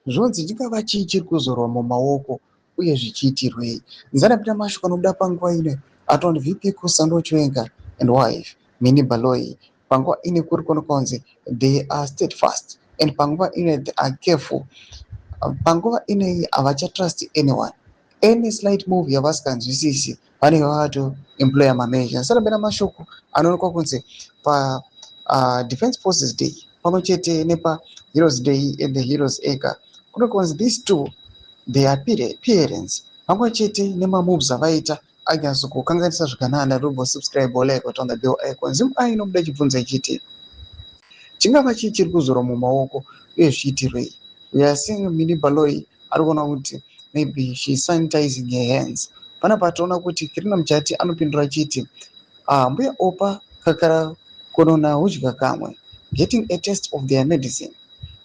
Zvonzi chingava chii chiri kuzorwa mumaoko uye zvichiitirwei? Nzanapinda mashoko anobuda panguva ino atoni VP Constantino Chiwenga and wife Minnie Baloyi, panguva ino kuri kuonekwa kunzi they are steadfast and panguva ino they are careful. Panguva inoyi havachatrust anyone. Any slight move yavasikanzwisisi, vanenge vakato employer mameasure. Nzanapinda mashoko anoonekwa kunzi pa Defense Forces Day pamwe chete nepa Heroes Day and the Heroes Acre, kuno kunzi these two, their appearance pamwe chete nemamoves avaita anyatso kukanganisa zvakanaka. Robvo subscribe, like, on the bell icon. Zimu ai inobuda ichibvunza ichiti chingava chii chiri kuzorwa mumaoko uye zvichiitirwei? We are seeing Minnie Baloyi ari kuona kuti maybe she is sanitizing her hands. Panapa toona kuti Kirina Mujati anopindura achiti mbuya Opa kakara kunona hudya kamwe, getting a taste of their medicine.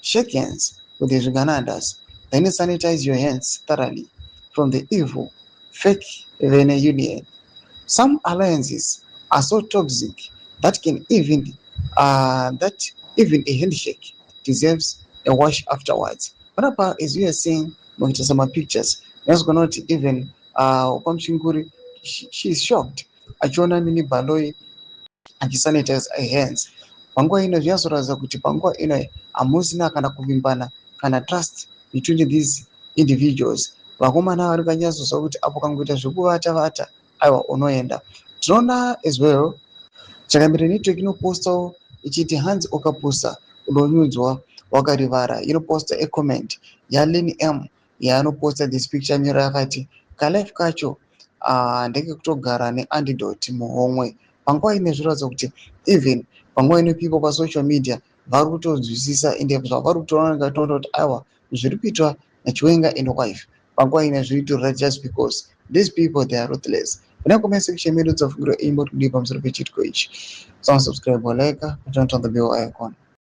Shake hands with the zviganandas, then sanitize your hands thoroughly from the evil fake vene union. Some alliances are so toxic that even a handshake deserves a wash afterwards. Panapa, as we are seeing, mukuita samapictures, unozogona kuti even Oppah Muchinguri, she is shocked achiona Minnie Baloyi achisanitize hands. Panguva ino zvinyatsoratidza kuti panguva ino hamusina kana kuvimbana kana trust between these individuals. Vakomana vari kanyatsoziva kuti apo kangoita zvekuvata vata, aiwa, unoenda. Tinoona as well Chakamire Network inopostawo ichiti hanzi ukapusa unonyudzwa wakarivara. Inoposta acomment yaLin M yaanoposta this picture nyora yakati kalife kacho ndekekutogara neantidote muhomwe. Panguva ino zvinoratidza kuti even panguva ino people pasocial media vari kutonzwisisa, ende zvavari kutoona ngatoona kuti aiwa, zviri kuitwa naChiwenga and wife panguva ino zviri just because these people, they are ruthless. Kuna comment section medu dzafungiro imbo kudii pamusoro pechiitiko ichi? So subscribe, like, turn on the bell icon.